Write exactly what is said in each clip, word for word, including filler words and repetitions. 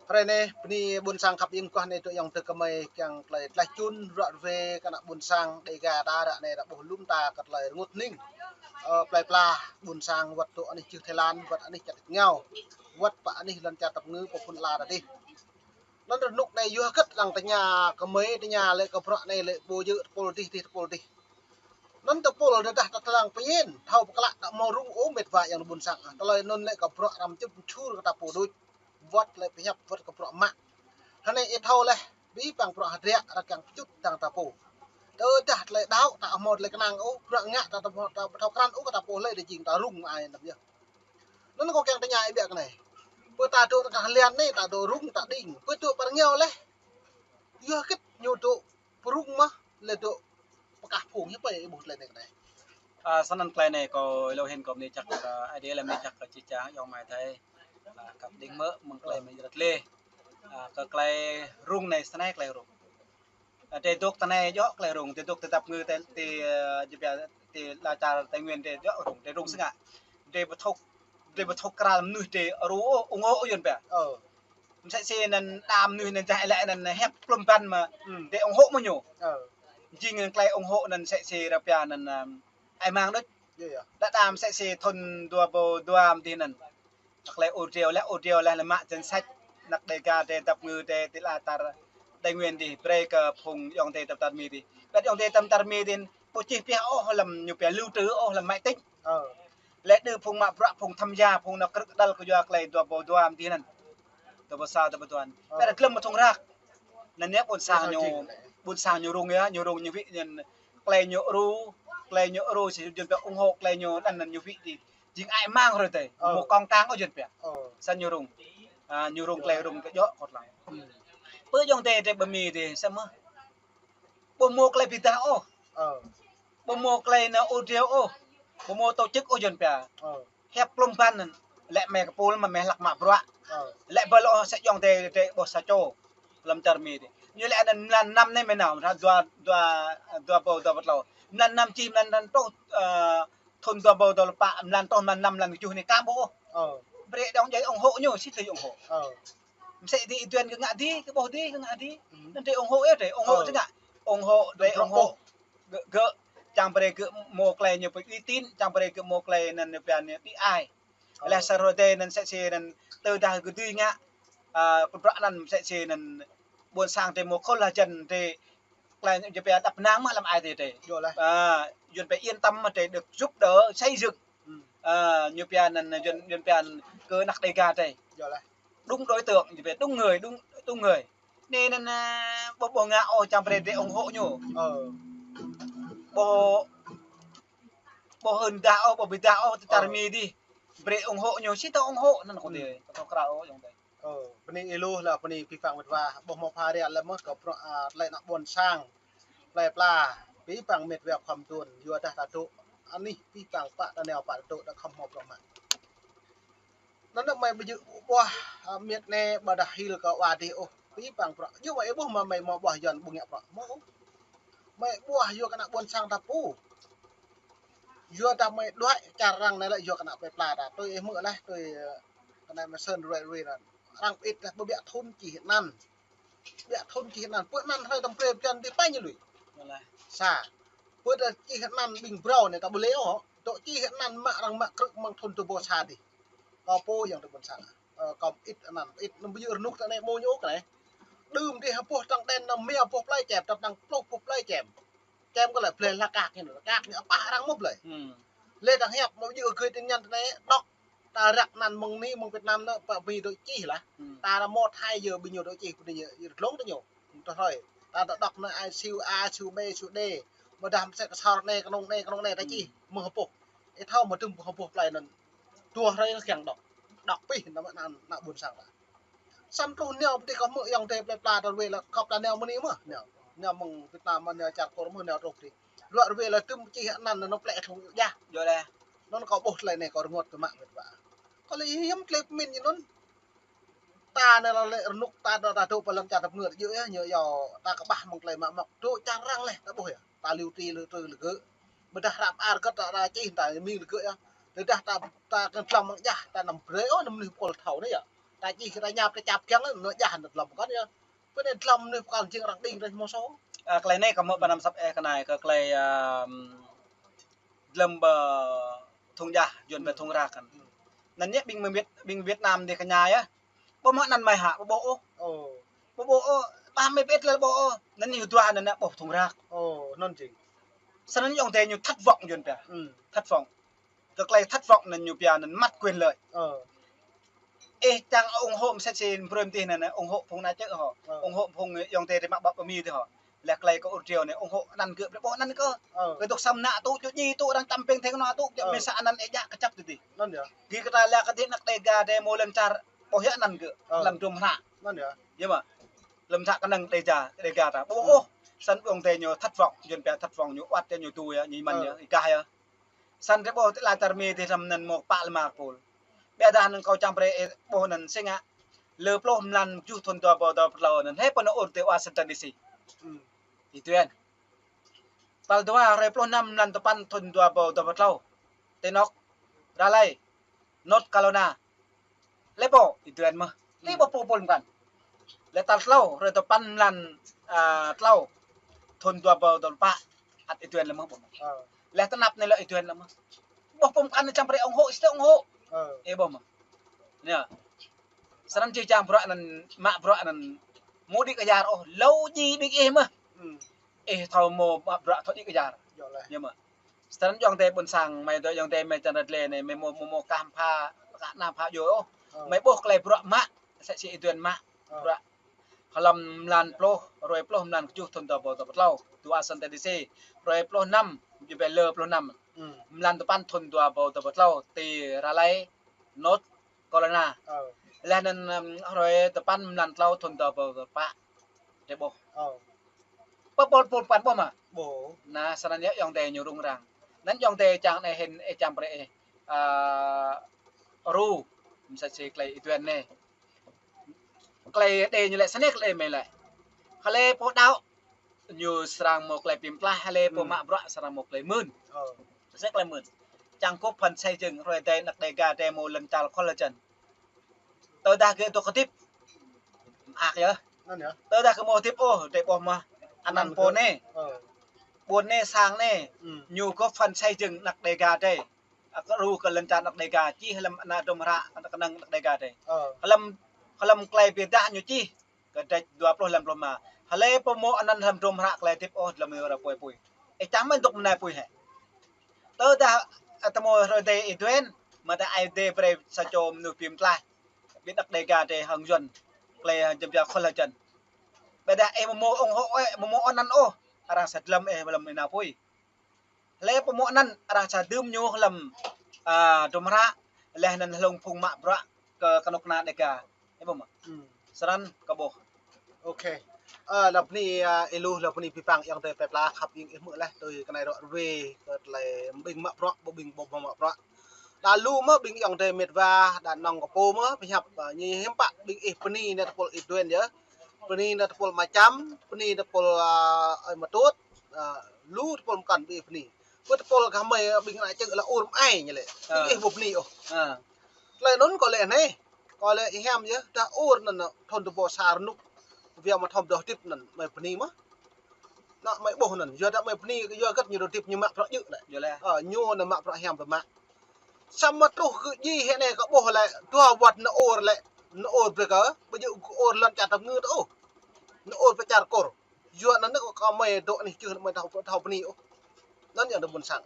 Hrơi anai, bơni ƀôn sang khăp ing kuah anai tơ ayŏng adơi gơmơi kiăng tơlơi tlaih čun, ruă rơwe kơ ană ƀôn sang Dêga ta ră anai ră ƀuh lŏm ta kơ tơlơi rơngot hning. Ơ, plơi pla ƀôn sang wơ̆t dŏ anih čư̆ Thái Lan, wơ̆t anih čar ngao, wơ̆t pơ anih lŏn čar tơpơngư pơ phŭn ala ta dih. Anŭn rơnŭk anai yua hơget lăng tơña gơmơi, tơña lĕ kơ bruă anai lĕ ƀu djơ̆ tơpul dih, dih tơpul dih. Anŭn tơpul tơdah ta tơlang pơñen, thâo pơklă ta hmâo rŭng ôh met wa ayŏng ƀôn sang. Tơlơi anŭn lĕ kơ bruă răm čŭp čur kơ ta pô đôč. Wơ̆t lĕ pơhiăp wơ̆t kơ bruă mă. Hơnai ih thâo leh, abih bang bruă hơdră rơkăng pơčŭt dang ta pô. Tơdah tơlơi đaŏ ta hmâo tơlơi kơnang ôh, bruă ngă ta, ta, ta, ta thâo krăn ôh kơ ta pô hlơi đe jing ta rŭng ai năm yơh. Anŭn kâo kiăng tơña ih biă kơ anai. Pơ ta dŏ tơkah lian anai, ta dŏ rŭng ta đing. Pơ dŏ pơ rơngiao leh. Yua hơget ñu dŏ pơrŭng mơ̆, lĕ dŏ pơkah phung hiư̆m pă ih ƀuh tơlơi anai kơ anai. A, sa anŭn tơlơi anai kâo hlâo hĭn kâo bơni jăk, a, Ơi Adai lĕ bơni jăk kơ čih ča ayŏng amai adơi. A, khăp đing mơ̆ mơ̆ng tơlơi mơ̆ rơt lê. A, kơ tơlơi rŭng anai sa anai tơlơi rŭng. A, drơi dŏ ta anai djơ̆ tơlơi rŭng, drơi dŏ ta tơpơngư ta, ta, a, jơ̆ biă, ta ala čar Tây Nguyên drơi djơ̆ rŭng, drơi rŭng sơngă. Drơi ƀu thâo, drơi ƀu thâo krăn mơnuih drơi ru ôh, ung ôh yơh biă. Ơ. Mơsĕ si anŭn đa mơnuih anŭn jah lĕ anŭn hiăp plŏm ban mă, hmm, drơi ung ôh mơ̆ ñu. Ơ. Jing anŭn tơlơi ung ôh anŭn mơsĕ si rơpia anŭn, ơ, ai mang đôč. Yơh, yơh. Đa đa mơsĕ si thŭn dua rơbâo dua mơ̆ dih anŭn. Tơlơi ôdrel leh, ôdrel leh, lĕ mă danh sách anăk Dêga drơi tơpơngư drơi ti ala čar Tây Nguyên dih, brơi kơ phung ayŏng adơi tơm tar Mi dih. Ƀĕ ayŏng adơi tơm tar Mi dih, ƀu čih pioh ôh lăm ñu pioh lưu trữ ôh lăm máy tính. Ơ. Lĕ đơ phung mă bruă, phung tham gia, phung nao krư̆ kơđăl kơ yua tơlơi dua rơbâo dua mơ̆ dih anŭn. Dua rơbâo sa, dua rơbâo dua anŭn. Ơ. Ƀĕ đa glăm mơ̆ thŏng răk. Anŭn yơh ƀôn sang ñu, ƀôn sang ñu rŭng yơh, ñu rŭng ñu wĭ anŭn tơlơi ñu ru, tơlơi ñu ru si jun pioh ung ôh tơlơi ñu anŭn anŭn ñu wĭ dih. Jing ai mang hrơi tơi. Ơ. Mơ̆ kong kang ôh jun pioh. Ơ. Sa ñu rŭng. A, ñu rŭng tơlơi rŭng kơ djơ̆ kơ lăng. Hmm. Pơ ayŏng adơi drơi pơ Mi dih, sa mơ̆. Ƀu hmâo tơlơi ƀiă dah ôh. Ơ. Ƀu hmâo tơlơi anŭn ôdrel ôh. Ƀu hmâo tổ chức ôh jun pioh. Ơ. Hiăp plŏm ban anŭn. Lĕ mơi kơ pul mă mơi hlăk mă bruă. Ơ. Lĕ ƀơi lŏ sa ayŏng adơi, adơi ƀuh sa čô. Lăm čar Mi dih. Ñu lĕ anŭn mlan năm anai mơi nao, dua, dua, dua rơbâo dua rơbâo klâo. Mlan năm čih, mlan năm truh, ơ, thŭn dua rơbâo dua rơbâo pă, mlan truh, mlan năm, mlan kơjuh anai ka ƀuh ôh. Ơ. Brơi đŏng jai ung ôh ñu, sĭt tơlơi ung ôh. Ơ. Mơsĕ dih ih duen kơ ngă dih, kơ ƀuh dih, kơ ngă dih. Hmm. Anŭn drơi ung ôh yơh drơi, ung ôh. Ơ. Čơngă. Ung ôh drơi ung ôh. Gơ̆, gơ̆, čang brơi gơ̆ hmâo tơlơi ñu pơuy tín, čang brơi gơ̆ hmâo tơlơi anŭn ñu pioh anŭn đĭ ai. Ơ. Leh sa hrơi tơi anŭn mơsĕ si anŭn tơdah gơ̆ dưi ngă, a, kơ bruă anŭn mơsĕ si anŭn ƀôn sang drơi hmâo khul hơjăn drơi tơlơi ñu pioh đăp năng mơ̆ lăm ai tơi drơi. Yơh leh. A, yun pioh yên tâm mơ̆ drơi được giúp đỡ xây dựng. Hmm. A, ñu pioh anŭn yun, yun pioh kơ anăk Dêga drơi. Yơh leh. Đúng đối tượng, ñu pioh đúng người, đúng, đúng người. Anai anŭn, a, ƀu, ƀu ngă ôh čang brơi drơi ung ôh ñu. Ơ. Ƀu, ƀu hơ̆n dah ôh, ƀu ƀiă dah ôh, tơm tar Mi dih. Brơi ung ôh ñu, sĭt tơlơi ung ôh, anŭn kâo dih, kâo thâo krăn ôh, ayŏng adơi. Ơ, bơni ih lu lĕ, bơni abih bang met wa, ƀu hmâo pha ră lĕ mơ̆ kơ bruă, a, tơlơi anăk ƀôn sang. Plơi pla, abih bang met wa khŏm tuan, yua dah ta dŏ anih, abih bang pă ta nao pă ta dŏ, ta khŏm hmâo bruă mă. Anŭn anŭn mơi ƀu djơ̆ ƀuh, a, miêt anai ƀu dah hil kơ wa dih ôh. Abih bang bruă. Yua mơi ƀuh mă mơi hmâo ƀuh Yuan ƀu ngă bruă. Hmâo ôh. Mơi ƀuh yua kơ anăk ƀôn sang ta pô. Yua dah mơi đuaĭ čar arăng anai lĕ yua kơ anăk plơi pla ta. Tui ih hmư̆ leh, tui, ơ, kơ anai mơi sơ̆n ruai ruai anŭn. Arăng pơit leh ƀu biă thŭn čih anăn. Biă thŭn čih anăn. Pơ anăn hrơi tơm brơi blan dih pă ñu lui. Yơh leh. Sa. Pơ ta čih anăn ƀing brâo anai ta ƀu lĕ ôh. Dŏ čih anăn mă arăng mă krư̆ mơ̆ng thŭn dua rơbâo sa dih. Kâo pô ayŏng adơi ƀôn sang. Ơ, kâo pơit anăn, pơit anăn ƀu djơ̆ rơnŭk ta anai mơ̆ ñu kơ anai. Đưm dih hơpuh trăng đen anŭn mơ̆ hơpuh plơi čem, trăng pluh hơpuh plơi čem. Čem kơ lĕ blơi hla kak ñu, kak ñu apah arăng mơ̆ blơi. Hmm. Lĕ arăng hiăp mơ̆ ƀu djơ̆ gơ̆ tin nhắn ta anai, đŏk. Ta răk anăn mơ̆ng anai, mơ̆ng Việt Nam anŭn, pă Mi dŏ čih lah. Hmm. Ta anŭn mơ̆ Thái yơh ƀing ñu dŏ čih, ƀing ñu, yơh glông ta ñu. Tơhrơi. Ta, ta đŏk anŭn ai siu A, siu B, siu D. Mơ̆ dah mơsĕ kơsor anai, kơnŭng anai, kơnŭng anai, ta čih. Hmm. Mơ̆ hơpuh. Ih thâo mơ̆ tơm hơpuh plơi anŭn. Dua hrơi lăng kiăng đŏk. Đŏk pih anŭn mă anăn anăk ƀôn sang ta. Samơ̆ truh nao pơ dih kâo hmư̆ ayŏng adơi plơi pla ta ruai lĕ kŏp ta nao mơ̆ anai mơ̆. Nao. Nao mơ̆ng Việt Nam mơ̆ nao čar Kur mơ̆ nao truh pơ dih. Ruă ruai lĕ tơm čih anăn anŭn plĕ thŭng yua. Yơh leh. Anŭn kâo ƀuh tơlơi anai kâo rơngot kơ mă met wa. Kâo lĕ hiư̆m tơlơi pơmĭn ñu anŭn. Ta anai lĕ rơnŭk ta, ta, ta dŏ pơ lŏn čar ta pơngơ̆t yơh, ñu yua ta kơƀah mơ̆ng tơlơi mă mŏk. Dŏ čar arăng leh ta ƀuh yơh. Ta liu tri liu trư lĕ gơ̆. Ƀôdah hră ar kơ ta, ta čih ta mĭn lĕ gơ̆ yơh. Tơdah ta, ta kơnơ̆ng mơ̆ng jah, ta anăm brơi ôh, anăm mơnuih pơkŏl thâo anai yơh. Ta čih kơ ta ñap, ta čap kiăng, anŭn jah anŭn dlăm kăn yơh. Pơ anai dlăm anai pơkŏn jing arăng đing rĕh mơ̆ sô. Ơ, tơlơi anai kâo mơ̆ pơnăm săp ih kơ anai, kơ tơlơi, ơ, dlăm ƀơi thŭng jah, Yuan ƀơi thŭng rơ̆k kăn. Anŭn yơh ƀing mơ̆ Việt, ƀing Việt Nam dih kơ ñai yơh. Ƀu mơ̆ anăn mơi hă, ƀu ƀuh ôh. Ƀu ƀuh ôh, ƀah mơi pĭt lĕ ƀuh ôh. Anŭn ñu duah anŭn ƀuh thŭng rơ̆k. Anŭn jing. Snăn ayŏng adơi ñu thất vọng Yuan pia. Thất vọng. Kơ tơlơi thất vọng anŭn ñu pia anŭn mất quyền lợi. Ih čang ủng hộ mơsĕ si brơi mơ̆ng tih anŭn, ủng hộ phung ană čư̆ hŏ. Ủng hộ phung ayŏng adơi ri mă ƀă pơ Mi tih hŏ. Leh tơlơi kơ ur triu anai ủng hộ anăn gơ̆, brơi ƀuh anăn kơ. Kơ dŏ săm ană tŭ, čô dji tŭ, arăng čăm ping theng kơnua tŭ, čô mơi sa anăn ih jak kơčăp tơdih. Gih kơ ta leh kơ dih anăk Đêga dih mơ̆ lŏn čar ƀuh yơh anăn gơ̆. Lăm drum hră. Yơh mơ̆. Lăm hră kơnơ̆ng Đêga, Đêga ta. Ƀuh ôh. Snăn ayŏng adơi ñu thất vọng, Yuan pia thất vọng ñu wăt yơh ñu tui yơh, ñu mĭn yơh, ih gah yơh. Snăn drei ƀuh tơlơi čar Mi dih hrăm anŭn mơ̆ pă lĕ mă pôl. Ƀiădah anŭn kâo čang brơi ih ƀuh anŭn si ngă. Lơ pluh mlan kjuh thŭn dua ƀâo dua pluh tlâo anŭn. Hĕ pơ anŭn ur ti Washington D C. Ih tui anŭn. Tal dua hrơi pluh năm mlan tơpăn thŭn dua ƀâo dua pluh tlâo. Ti anŏ Raleigh, North Carolina. Lĕ ƀuh, ih tui anŭn mơ̆. Lĕ ƀuh pô pôl mơkăn. Lĕ tal tlâo, hrơi tơpăn mlan, a, tlâo. Thŭn dua ƀâo dua pluh pă. Ăt ih tui anŭn lĕ mơ̆ ƀuh mơ̆. Leh tơnap anai lĕ ih tui anŭn lĕ mơ̆. Ƀuh pô mơkăn anai čang brơi ủng hộ, ih ủng hộ. Ih ƀuh mơ̆. Anai. Snăn či čang bruă anŭn, mă bruă anŭn. Mơ̆ đĭ kơ yar ôh, hlâo djai ƀing ih mơ̆. Ih thâo mơ̆ mă bruă thâo đĭ kơ yar. Yơh mơ̆. Snăn ayŏng adơi ƀuôn sang, mơi dŏ ayŏng adơi mơi čang rơdlê anai, mơi mơ̆, mơ̆, mơ̆ kah pha, kah anăm pha djơ̆ ôh. Mơi ƀuh tơlơi bruă mă, mơsĕ si ih tui anŭn mă, bruă. Hlăm mlan pluh, hrơi pluh mlan kjuh thŭn dua ƀâo dua pluh tlâo, ti Washington D C. Hrơi pluh năm, jing ƀơi lơ pluh năm. Mlan tơpăn thŭn dua ƀâo dua pluh tlâo, ti Raleigh, North Carolina. Leh anŭn, hrơi tơpăn mlan tlâo thŭn dua ƀâo dua pluh pă. Drei ƀuh. Pơ pôl pôl păn ƀuh mơ̆. Anŭn snăn yơh ayŏng adơi ñu rŭng răng. Anŭn ayŏng adơi čang anai hĭn ih čang brơi ih. A, ru. Mơsĕ si tơlơi ih tui anai. Tơlơi đe ñu lĕ snăn tơlơi mơi lĕ. Hlơi pô đaŏ. Ñu srăng mâo tơlơi bi mtlaih, hlơi pô mă bruă srăng mâo tơlơi mưn. Mơsĕ tơlơi mưn. Čang gŏp phần xây dựng hrơi adai anăk Đêga adai mơ̆ lŏn čar khul hơjăn. Tơdah gơ̆ dŏ hơdip. Mơak yơh. Tơdah gơ̆ mơ̆ hơdip ôh, drei ƀuh mơ̆. Anăn pô anai. Ƀuôn anai sang anai. Ñu gŏp phần xây dựng anăk Đêga adai. Ăt ru kơ lŏn čar anăk Đêga, čih hlăm anăn drum hră, anăn kơnơ̆ng anăk Đêga adai. Hlăm, hlăm tơlơi bi dah ñu čih. Kơ dêč dua pluh lăm pluh ma. Hlơi pô mâo anăn hlăm drum hră tơlơi hơdip ôh, dlăm ñu ră pui pui. Ih čang mơ̆ dŏ mơnai pui hĕ. Tơdah, a, tơmơ̆ hrơi adai ih tui anŭn, mơ̆ ta ai adai brơi sa čô mơnuih bi mtlaih. Bi anăk Đêga adai hăng Yuan. Tơlơi hăng jăm ja khul hơjăn. Ƀiădah ih mơ̆ mâo ủng hộ ih, mơ̆ mâo anăn ôh. Arăng sa dlăm ih, dlăm ih nao pui. Hlơi pô mâo anăn, arăng sa dưm ñu hlăm, a, drum hră, leh anăn hlŏng phung mă bruă kơ kơnuk kơna Đêga. Ih ƀuh mơ̆. Snăn kâo ƀuh. Ơ, lăp anai, a, ih lu, lăp anai pơpă ayŏng adơi plei pla khăp ing ih mơ̆ leh, tui kơ anai ră ruai, kơ tơlơi ƀing mă bruă, ƀu ƀing ƀu mă bruă. Đa lu mơ̆ ƀing ayŏng adơi mĕt wa, đa nŏng kơ pô mơ̆, pơhiăp, a, ñu hiư̆m pă ƀing ih bơni anai tơpul ih duen yơh. Bơni anai tơpul Mă Čăm, bơni tơpul, a, ơi Mă Tut, a, lu tơpul mơkăn ƀing ih bơni. Pơ tơpul gah mơi ƀing ană čư̆ lă ur mơai ñu lĕ. Ƀing ih ƀu bơni ôh. Tơlơi anŭn kâo lĕ anai. Kâo lĕ ih hiam yơh, dah ur anŭn thŭn tơpul sa rơnŭk. Wơ̆t mơ̆ thâo dŏ hơdip anŭn mơi bơni mơ̆. Anŭn mơi ƀuh anŭn, yua dah mơi bơni, yua hơget ñu dŏ hơdip ñu mă bruă djơ̆ lĕ. Ơ, ñu anŭn mă bruă hiam pơmă. Samơ̆ truh kơ djai hĕ anai kâo ƀuh lĕ, dua wơ̆t anŭn ur lĕ, anŭn ur brơi kơ, ƀu djơ̆ ur lŏn čar tơngư tơ ôh. Anŭn ur pơ čar Kur. Yua anŭn anŭn kơ mơi dŏ anih čư̆ mơi thâo, thâo bơni ôh. Anŭn ayŏng adơi ƀuôn sang.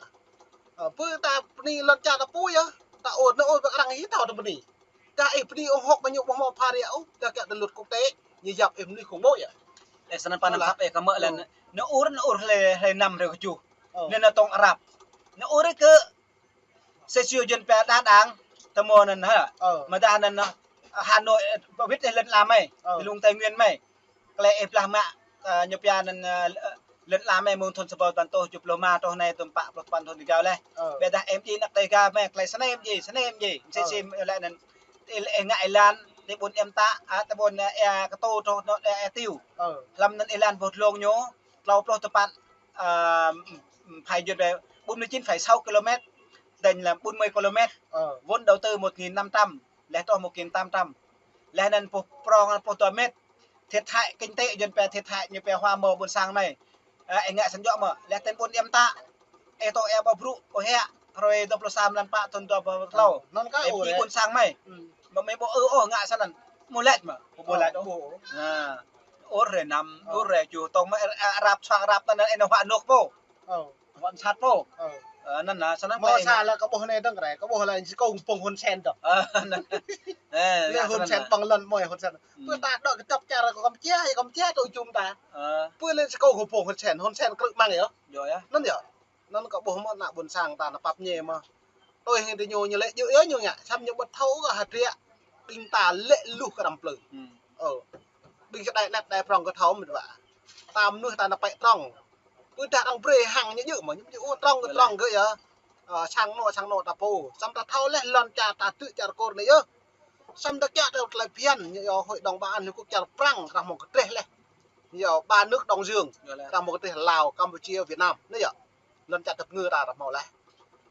Ơ, pơ ta bơni lŏn čar ta pui yơh, ta ur, anŭn ur pơ arăng ih thâo ta bơni. Ta ih bơni ủng hộ kơ ñu ƀu mâo phara ôh, ta kiăng ta luật quốc tế, ñu yap ih mơnuih khủng bố yơh. Ơ, snăn pă anăm khăp ih kơ mơ̆ lĕ, anŭn ur, anŭn ur hlơi, hlơi năm hrơi kơjuh. Anŭn anŭn tŏng Arab. Anŭn ur kơ Sê siu jên pia đa đảng, tơmơ̆ anŭn hă. Mơ̆ dah anŭn Hà Nội, ơ, pơwĭt ih lŏn ala mơi, lŏn Tây Nguyên mơi. Tơlơi ih blah mă, ơ, ñu pia anŭn, ơ, lŏn ala mơi mơ̆ng thŭn sa ƀâo tơpăn êtuh tơjuh pluh ma truh anai tơm pă pluh tơpăn thŭn rơgao leh. Ƀiădah ih djai anăk Đêga mơi, tơlơi snei ih djai, snei ih djai. Mơsĕ si lĕ anŭn, ih, ih ngă êlan, ti ƀuôn Êmtă, a, ti ƀuôn, ơ, Êa Ktu truh anŭn, ơ, Êa Tiêu. Hlăm anŭn êlan boh dlông ñu, tlâo pluh tơpăn, ơ, phải duyệt về bốn mươi chín phẩy sáu ki-lô-mét, dành là bốn mươi ki-lô-mét. Vốn đầu tư một nghìn năm trăm, leh truh một nghìn tám trăm. Laih anŭn pô prong pô dua met. Thiệt hại kinh tế, Yuan pia thiệt hại ñu pia hua mơ̆ ƀôn sang anai. Ơ, ih ngă săn djŏ mơ̆. Laih ten ƀôn iĕm ta. Ih tŏ ia ƀâo brŭ, ƀâo hĕ. Hrơi dua pluh sa mlan pă thŭn dua pluh klâo. Anŭn kah ih ƀu ƀuh ƀôn sang mơi. Mơ̆ mơi ƀu ư ôh ngă săn anŭn. Mơ̆ laĭ mơ̆. Ƀu ƀuh laĭ ôh. Ƀu ƀuh. Ha. Ur hrơi năm, ur hrơi tơjuh, tŏng mơ̆ ơ, ơ, rap sang rap tơ anŭn ih nao huă anŏ pô. Huă sat pô. Ơ, anŭn anai, săn anŭn mơ̆ sa lĕ kâo ƀuh anai dơ̆ng rai, kâo ƀuh lĕ si kông pông Hun Sen dơ̆ng. Ơ, anŭn. Ơ, lĕ Hun Sen ƀơ̆ng lŏn mơi Hun Sen. Pơ ta dŏ kơtăp čar kâo kăm čia, kâo kăm čia tŏ jum ta. Pơ lĕ si kông pông Hun Sen, Hun Sen krư̆ mơ̆ng yơh. Anŭn kâo ƀuh mơ̆ ană ƀôn sang ta ană pap ñe mơ̆. Tui hăng tơ ñu ñu lĕ djơ̆ yơh ñu ngă, săm ñu ƀu thâo kơ hơdră. Ƀing ta lĕ luh kơ răm plư. Ơ. Ƀing čơđai anet đai prong kơ thâo mĭt wa. Ta mơnuih ta ană pĕ trong. Pơdah arăng brơi hăng ñu djơ̆ mơ̆, ñu djơ̆ ôh trong kơ trong kơ yơh. Ơ, sang anŏ, sang anŏ ta pô. Săm ta thâo lĕ lŏn čar ta tŭ čar Kur anai yơh. Săm ta kiăng ta tơlơi phiăn, ñu yơh hội đồng bảo an ñu kŭk čar Prăng, rah mơ̆ng kơtreh lĕ. Ñu yơh ba nước Đông Dương, rah mơ̆ng kơtreh Lào, Campuchia, Việt Nam. Anai yơh. Lŏn čar tơpơngư ta rah mơ̆ng lĕ.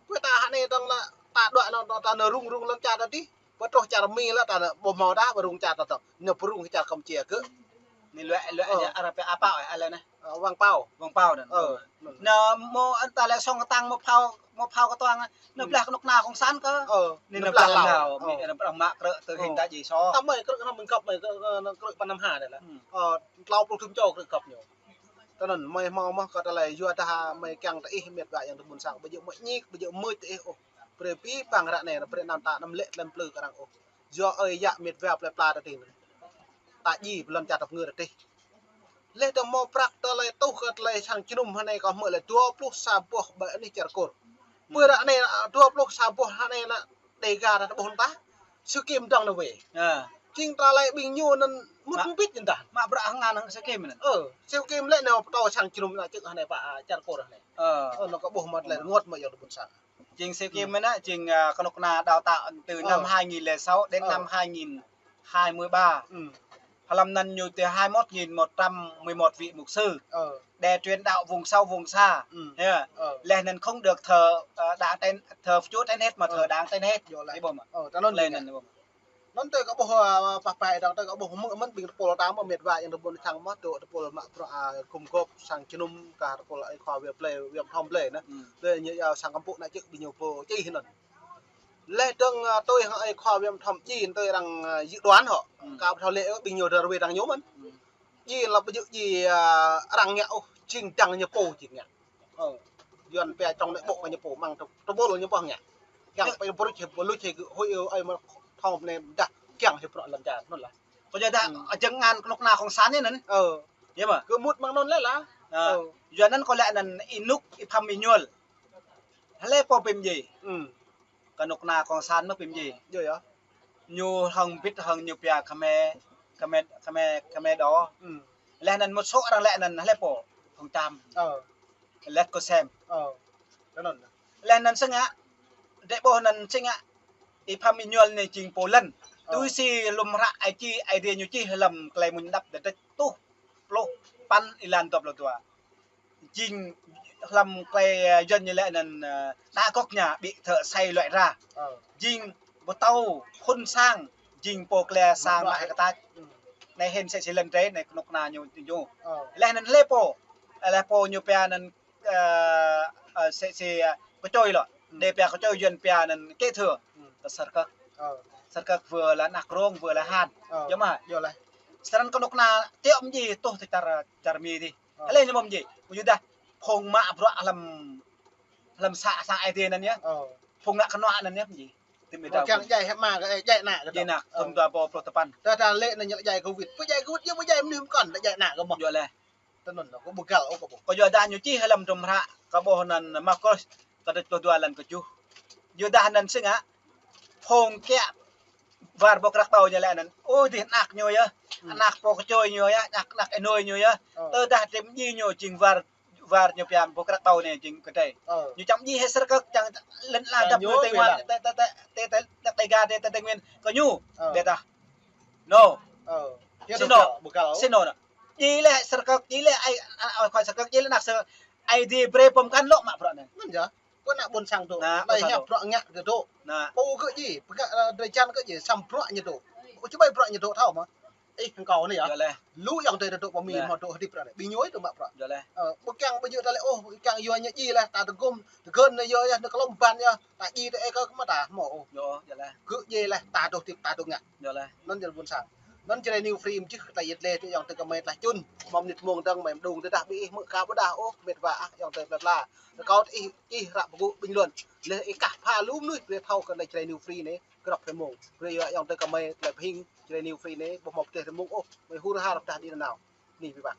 Pơ ta hă anai dơ̆ng lĕ, ta dŏ anŭn, ta nao rŭng rŭng lŏn čar ta dih. Pơ truh čar Mi lĕ ta nao ƀu hmâo ta, ƀu rŭng čar ta dơ̆ng. Nao pơrŭng čar Campuchia kơ. Anai lĕ, lĕ, arăng pia apa, ơ, lĕ anai. Ơ, wang pao. Wang pao anŭn. Ơ. Anŭn mơ̆ ƀing ta lĕ song kơtang mơ̆ phao, mơ̆ phao kơtuang. Anŭn blah kơnuk kơna kông san kơ. Ơ. Anai anŭn blah Lào. Mĭ, anŭn prong mă krư̆ tơ hĭn ta ji so. Ta mơi krư̆ kơnuk mơ̆ng găp mơi krư̆, krư̆ pơ năm ha dih lĕ. Ơ, klâo pluh thŭn čô krư̆ găp ñu. Tơ anŭn mơi hmâo mơ̆ kơ tơlơi yua dah mơi kiăng tơ ih mĭt wa yang tơ ƀôn sang. Ƀu djơ̆ mơi ñik, ƀu djơ̆ mơi tơ ih ôh. Brơi pi păng ră anai, brơi anăm ta anăm lĕ lăm plư kơ arăng ôh. Yua ơi yă mĭt wa plơi pla ta tĭng. Ta ji pơ lŏn čar tơpơngư ta tĭng. Lĕ ta hmâo prăk tơlơi tuh kơ tơlơi sang jơnum hơnai kâo hmư̆ lĕ dua pluh sa boh ƀơi anih čar Kur. Pơ ră anai, dua pluh sa boh hơnai ană Đêga ta ƀuh ta. Sư Kim dŏng nao wê. Jing tơlơi ƀing ñu anŭn mŭt ƀĭt jing ta. Mă bruă hăng ngăn hăng Sư Kim anŭn. Ơ, Sư Kim lĕ nao pơtô sang jơnum ană čư̆ hơnai pă, čar Kur hơnai. Ơ, anŭn kâo ƀuh mă tơlơi rơngot mă yơh tơ ƀôn sang. Jing Sư Kim anŭn, jing, ơ, kơnuk kơna đào tạo từ năm hai nghìn lẻ sáu đến năm hai nghìn hai mươi ba. Hlăm anŭn ñu tơ hai mốt nghìn một trăm mười một vị mục sư. Để truyền đạo vùng sâu vùng xa. Laih anŭn không được thờ, ơ, đảng trên, thờ Chúa trên hết mà thờ đảng trên hết. Ih ƀuh mơ̆. Laih anŭn ih ƀuh mơ̆. Anŭn tơ kâo ƀuh, ơ, pah pai dŏng tơ kâo ƀuh mơ̆ mơ̆n ƀing tơpul ta mơ̆ mĭt wa yang tơ ƀôn sang mơ̆ tơ tơpul mă bruă, ơ, gum gôp sang jơnum kah tơpul ơi khua wê blơi, wê mơthom blơi anŭn. Tơ ñu yua sang kơmpŭ ană čư̆ ƀing ñu pô čih anŭn. Laih dơ̆ng, ơ, tui hăng ơi khua wê mơthom čih tui arăng, ơ, dự đoán hŏ. Kâo ƀu thâo lĕ ƀing ñu dơr wê arăng ñu mơ̆n. Ji lăp ƀu djơ̆ ji, ơ, arăng ngă ôh, jing dăng ñu pô jing ngă. Ơ. Yuan pia trong anai ƀô̆ kơ ñu pô mơ̆ng tơ, tơpul ñu ƀơ̆ng ngă. Kiăng pơ bruč hĭ, bruč hĭ kơ hơi ơi mơ̆ thom anai dah kiăng hĭ bruă lŏn čar anŭn lah. Kâo yua dah, ơ, jơ̆ng ngăn kơnuk kơna kông san anŭn. Ơ. Yơh mơ̆. Kơ mŭt mơ̆ng anŭn lĕ lah. Ơ. Yuan anŭn kâo lĕ anŭn ih nuk, ih pham, ih ñuăl. Hlơi pô pim ji. Kơnuk kơna kông san mơ̆ pim ji. Yơh yơh. Ñu hăng bĭt hăng ñu pia Khmer, Khmer, Khmer, Khmer đỏ. Laih anŭn một số arăng lĕ anŭn hlơi pô. Thông Cham. Ơ. Let Kosem. Ơ. Laih anŭn sĭt ngă. Dêh ƀuh anŭn sĭt ngă. Ih pham, ih ñuăl anai jing pô lŏn. Ơ. Tui si lŏm hră ai čih, Aê Diê ñu čih hlăm tơlơi mơ̆ng đăp đơđĕč tuh pluh păn êlan dua pluh dua. Jing hlăm tơlơi, ơ, Yuan ñu lĕ anŭn, ơ, đa gŏk nhà bị thợ xây loại ra. Ơ. Jing pơtô phŭn sang, jing pô klĕ sang mă hĭ kơ tač. Anai hĭn sĕ si lŏn drơi, anai kơnuk kơna ñu, ñu. Ơ. Laih anŭn hlơi pô, ơ, laih pô ñu pia anŭn, ơ, ơ, sĕ si, ơ, kơčôi lŏ. Đêh pia kơčôi Yuan pia anŭn kế thừa. Tơ Sơr Kơk. Ơ. Sơr Kơk vừa là Nak Rông, vừa là Han. Ơ. Yơh mơ̆. Yơh lah. Sơrăn kơnuk kơna tiŏ mơ̆ ji tuh tơ čar, čar Mi dih. Ơ. Hlơi ñu mơ̆ ji. Ƀu yua dah phung mă bruă hlăm, hlăm să, să Aê Diê anŭn yơh. Ơ. Phung ngă kơnuă anŭn yơh ji. Tơm ih ƀuh djai hĕ mă kơ, ơ, djai ană kơ djai ană. Tơm dua ƀâo pluh tơpăn. Dah dah lĕ anŭn ñu djai Covid. Pơ djai Covid yơh, pơ djai mơnuih mơkŏn, djai ană kơ mơ̆. Yơh lĕ. Tơ anŭn kâo ƀu găl ôh kâo ƀuh. Kâo yua dah ñu čih hlăm hră, kâo ƀuh anŭn Markôs, kơdrêč pluh dua êlan kơjuh. Yua dah anŭn sĭt ngă. Phung kiăng war boh krăk ƀâo ñu lĕ anŭn. Ôi, dih anak ñu yơh. Anak pô kơčôi ñu yơh, anak, anak ih nui ñu yơh. Ơ. Tơdah tơm ji ñu jing war, war ñu pia boh krăk ƀâo anai jing kơdơi. Ơ. Ñu čang ji hĭ Sơr Kơk čang lŏn la dăp ñu Tây Nguyên, Tây, Tây, Tây, Tây, Tây Ga, Tây, Tây, Tây Nguyên kơ ñu. Ơ. Ƀiă dah. No. Ơ. Sĭt nŏ. Ƀu găl ôh. Sĭt nŏ. Ji lĕ Sơr Kơk, ji lĕ ai, ai, khua Sơr Kơk, ji lĕ anak Sơr Kơk. Aê Diê brơi pơm kăn lŏ mă bruă anai. Anŭn yơh. Kơ ană ƀôn sang tơ. Anai, ƀu hiăp bruă ngă kơ tơ. Anai. Pô kơ ji, pơkă, ơ, drơi jăn kơ ji, săm bruă ñu tơ. Ƀu čơƀai bruă ñu dŏ thâo mơ̆. Ih hăng kâo anai yơh. Yơh lĕ. Lu ayŏng adơi ta dŏ pơmĭn, yơh, hmâo dŏ hơdip ră anai. Ƀing ñu ih dŏ mă bruă. Yơh lĕ. Ơ, ƀu kiăng ƀu djơ̆ ta lĕ, ôh, kiăng yua ñu djai lĕ, ta tơgŭm, tơgơ̆n anai yơh, yơh, anai kơ lŏm ƀăn yơh, ta djai ta ê kơ mă ta, hmâo ôh. Yơh, yơh lĕ. Kơ djai lĕ, ta dŏ hơdip, ta dŏ ngă. Yơh lĕ. Anŭn jơlan ƀôn sang. Anŭn Jrai New Free mơ̆ čih kơ ta yet lĕ, tơ ayŏng adơi kơmơi tơlơi čun, hmâo mơnit mông dơ̆ng mơi mơđung tơdah ƀing ih hmư̆ ka ƀu đah ôh, met wa ah, ayŏng adơi pla pla. Kâo ih, ih ră pơgŭ bình luận. Lĕ ih kah pha lu mơnuih brơi thâo kơ anai Jrai New Free anai, grăp phê mông. Brơi yua ayŏng adơi kơmơi tơlơi pơhing Jrai New Free anai, ƀu hmâo pơteh rơmung ôh, mơi hur har pơdah đĭ nanao. Anai ƀing ƀă.